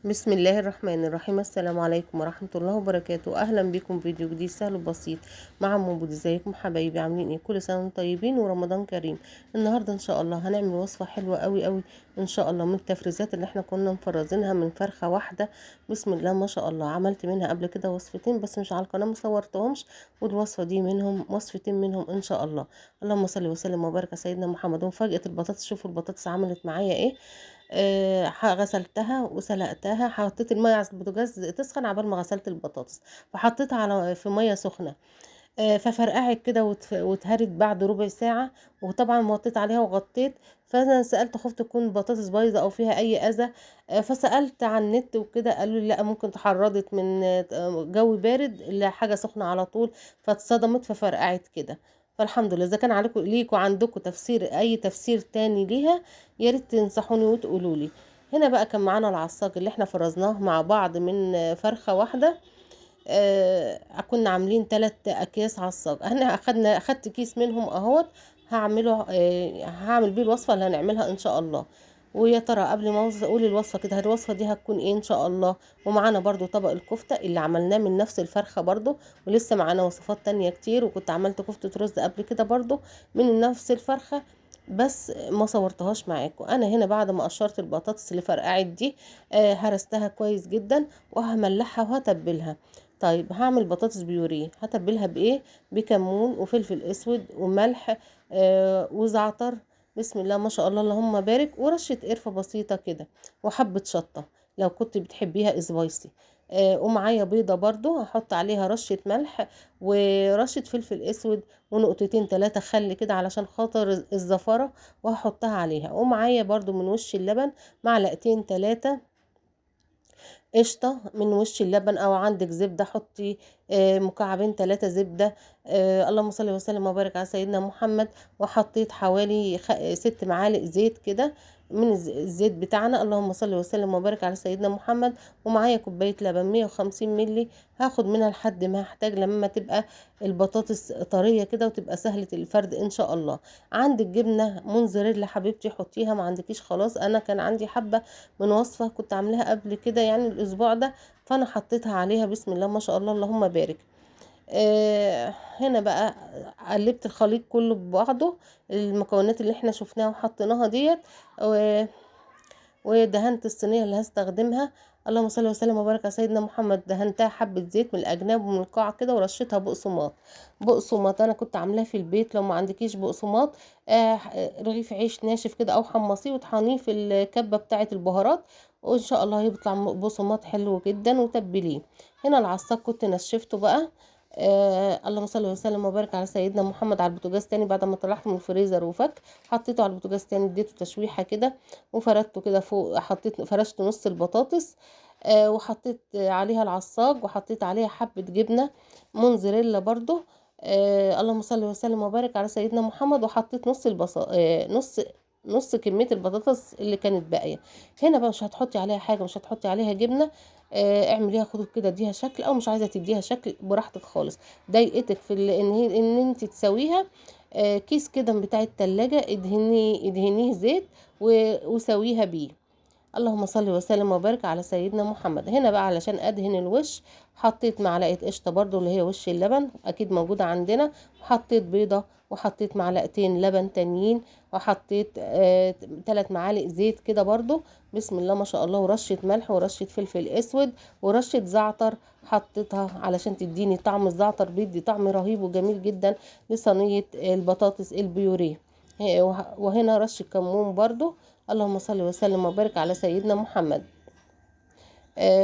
بسم الله الرحمن الرحيم. السلام عليكم ورحمة الله وبركاته. اهلا بكم فيديو جديد سهل وبسيط مع ام بودي. ازيكم حبايبي؟ عاملين ايه؟ كل سنة وانتم طيبين ورمضان كريم. النهارده ان شاء الله هنعمل وصفه حلوة قوي قوي ان شاء الله من التفريزات اللي احنا كنا مفرزينها من فرخة واحدة. بسم الله ما شاء الله، عملت منها قبل كده وصفتين بس مش على القناة، ما صورتهمش، والوصفه دي منهم وصفتين منهم ان شاء الله. اللهم صل وسلم وبارك على سيدنا محمد. ومفاجاه البطاطس، شوفوا البطاطس عملت معايا ايه. غسلتها وسلقتها، حطيت المية على البوتاجاز تسخن عبال ما غسلت البطاطس، فحطيتها في مية سخنة، ففرقعت كده واتهرت بعد ربع ساعة، وطبعا وطيت عليها وغطيت. فانا سالت، خفت تكون البطاطس بايظة او فيها اي اذى، فسالت على النت وكده، قالوا لي لا، ممكن تحرضت من جو بارد لحاجة سخنة على طول، فاتصدمت ففرقعت كده. فالحمد لله. اذا كان عليكم ليكوا عندكم تفسير، اي تفسير تاني ليها، يا ريت تنصحوني وتقولوا لي. هنا بقى كان معانا العصاج اللي احنا فرزناه مع بعض من فرخة واحدة. كنا عاملين 3 اكياس عصاج، احنا اخدت كيس منهم اهوت، هعمل بيه الوصفة اللي هنعملها ان شاء الله. ويا ترى قبل ما اقول الوصفة كده، الوصفة دي هتكون ايه ان شاء الله؟ ومعانا برضو طبق الكفتة اللي عملناه من نفس الفرخه برضو، ولسه معانا وصفات تانية كتير، وكنت عملت كفته رز قبل كده برضو من نفس الفرخه بس ما صورتهاش معاكم. انا هنا بعد ما قشرت البطاطس اللي فرقعت دي، هرستها كويس جدا وهملحها وهتبلها. طيب هعمل بطاطس بيوريه، هتبلها بايه؟ بكمون وفلفل اسود وملح، وزعتر، بسم الله ما شاء الله اللهم بارك، ورشه قرفه بسيطة كده، وحبه شطه لو كنت بتحبيها سبايسي، ومعايا بيضة برضو هحط عليها رشه ملح ورشه فلفل اسود ونقطتين 3 خل كده علشان خاطر الزفره، وهحطها عليها. ومعايا برضو من وش اللبن معلقتين 3 قشطه من وش اللبن، او عندك زبدة حطي، مكعبين 3 زبدة، اللهم صل وسلم وبارك على سيدنا محمد. وحطيت حوالي 6 معالق زيت كده من الزيت بتاعنا، اللهم صل وسلم وبارك على سيدنا محمد. ومعايا كوباية لبن 150 ملي، هاخد منها لحد ما هحتاج لما تبقى البطاطس طرية كده وتبقى سهلة الفرد ان شاء الله. عندك جبنه موتزاريلا حبيبتي حطيها، ما عندكيش خلاص. انا كان عندي حبه من وصفه كنت عاملاها قبل كده يعني الاسبوع ده، فانا حطيتها عليها، بسم الله ما شاء الله اللهم بارك. هنا بقى قلبت الخليط كله ببعضه، المكونات اللي احنا شفناها وحطيناها ديت، ودهنت الصينية اللي هستخدمها، اللهم صل وسلم وبارك على سيدنا محمد. دهنتها حبه زيت من الاجناب ومن القاع كده، ورشيتها بقسماط. بقسماط انا كنت عاملاه في البيت، لو ما عندكيش بقسماط، رغيف عيش ناشف كده او حمصية وطحنيه في الكبه بتاعه البهارات، وان شاء الله هيطلع بقسماط حلو جدا، وتبليه. هنا العصاج كنت نشفته بقى، اللهم صل وسلم وبارك على سيدنا محمد، على البوتاجاز تاني بعد ما طلعته من الفريزر وفك، حطيته على البوتاجاز تاني، اديته تشويحه كده وفردته كده فوق، فرشت نص البطاطس، وحطيت عليها العصاج، وحطيت عليها حبه جبنه موتزاريلا برضو، اللهم صل وسلم وبارك على سيدنا محمد. وحطيت نص البص-، نص كمية البطاطس اللي كانت باقية. هنا بقى مش هتحطي عليها حاجة، مش هتحطي عليها جبنة، اعمليها خطوط كده اديها شكل، او مش عايزة تديها شكل براحتك خالص. ضايقتك في ان انت تسويها، كيس كده بتاع التلاجة ادهنيه زيت وسويها بيه. اللهم صل وسلم وبارك على سيدنا محمد. هنا بقى علشان ادهن الوش حطيت معلقه قشطه برضو اللي هي وش اللبن اكيد موجودة عندنا، وحطيت بيضة، وحطيت معلقتين لبن تانيين، وحطيت 3 معالق زيت كده برضو، بسم الله ما شاء الله، ورشه ملح ورشه فلفل اسود ورشه زعتر حطيتها علشان تديني طعم الزعتر، بيدي طعم رهيب وجميل جدا لصينيه البطاطس البيوريه. وهنا رشه كمون برضو، اللهم صل وسلم وبارك على سيدنا محمد،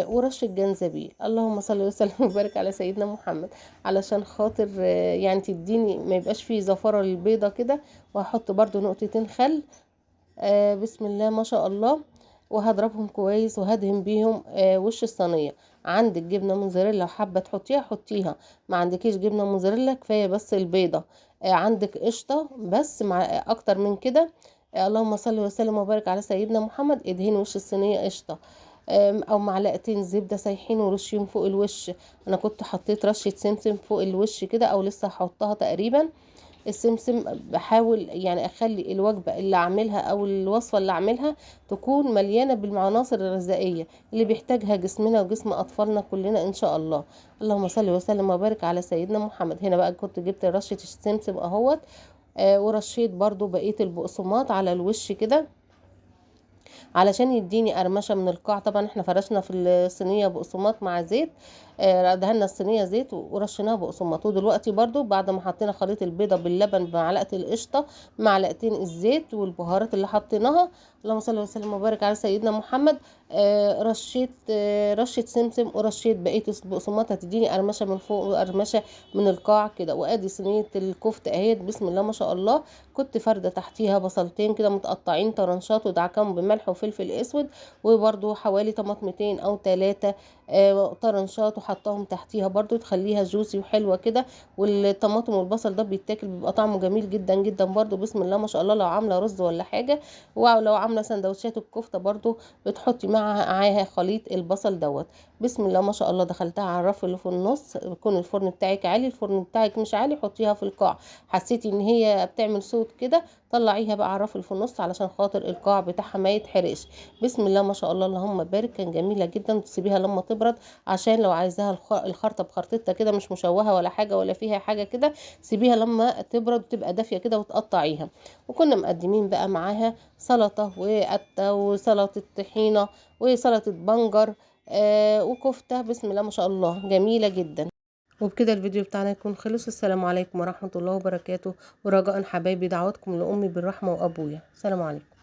ورشه جنزبيل، اللهم صل وسلم وبارك على سيدنا محمد، علشان خاطر، تديني ما يبقاش فيه زفره للبيضه كده. وهحط برضو نقطتين خل، بسم الله ما شاء الله، وهضربهم كويس وهدهن بيهم، وش الصينية. عندك جبنه موتزاريلا لو حابة تحطيها حطيها، ما عندكيش جبنه موتزاريلا كفاية بس البيضة، عندك قشطه بس مع اكتر من كده، اللهم صل وسلم وبارك على سيدنا محمد. ادهني وش الصينية قشطه، او معلقتين زبدة سايحين ورشيهم فوق الوش. انا كنت حطيت رشه سمسم فوق الوش كده، او لسه هحطها تقريبا. السمسم بحاول يعني اخلي الوجبة اللي اعملها او الوصفة اللي اعملها تكون مليانة بالعناصر الغذائية اللي بيحتاجها جسمنا وجسم اطفالنا كلنا ان شاء الله. اللهم صل وسلم وبارك على سيدنا محمد. هنا بقى كنت جبت رشه السمسم اهوت، ورشيت برضو بقية البقسماط على الوش كده علشان يديني قرمشه من القاع. طبعا احنا فرشنا في الصينية بقسماط مع زيت، دهنا الصينية زيت ورشيناها بقسماط. ودلوقتي برضو بعد ما حطينا خليط البيضة باللبن بمعلقه القشطه، معلقتين الزيت والبهارات اللي حطيناها، اللهم صل وسلم وبارك على سيدنا محمد، رشيت رشه سمسم ورشيت بقية البقسماط، هتديني قرمشه من فوق وقرمشه من القاع كده. وادي صينية الكفتة اهي بسم الله ما شاء الله. كنت فارده تحتيها بصلتين كده متقطعين طرنشات ودعكاهم بملح وفلفل اسود، وبرده حوالي طماطمتين او 3 طرنشات وحطاهم تحتيها برده، تخليها جوسي وحلوه كده. والطماطم والبصل ده بيتاكل بيبقى طعمه جميل جدا جدا برده بسم الله ما شاء الله. لو عامله رز ولا حاجة، ولو عامله سندوتشات الكفتة برده بتحطي معاها خليط البصل دوت بسم الله ما شاء الله. دخلتها على الرف اللي في النص، بيكون الفرن بتاعك عالي، الفرن بتاعك مش عالي حطيها في القاع. حسيتي ان هي بتعمل صوت كده طلعيها بقى على الرف اللي في النص علشان خاطر القاع بتاعها ما يتحرقش بسم الله ما شاء الله. اللهم بارك، كان جميلة جدا. تسيبيها لما تبرد عشان لو عايزاها الخرطة بخرطتها كده مش مشوهة ولا حاجة ولا فيها حاجة كده، سيبيها لما تبرد وتبقى دافيه كده وتقطعيها. وكنا مقدمين بقى معاها سلطة وقته وسلطة طحينه وسلطة بنجر وكفته بسم الله ما شاء الله جميلة جدا. وبكده الفيديو بتاعنا يكون خلص. السلام عليكم ورحمة الله وبركاته، ورجاء حبايبي دعواتكم لأمي بالرحمة وأبويا. السلام عليكم.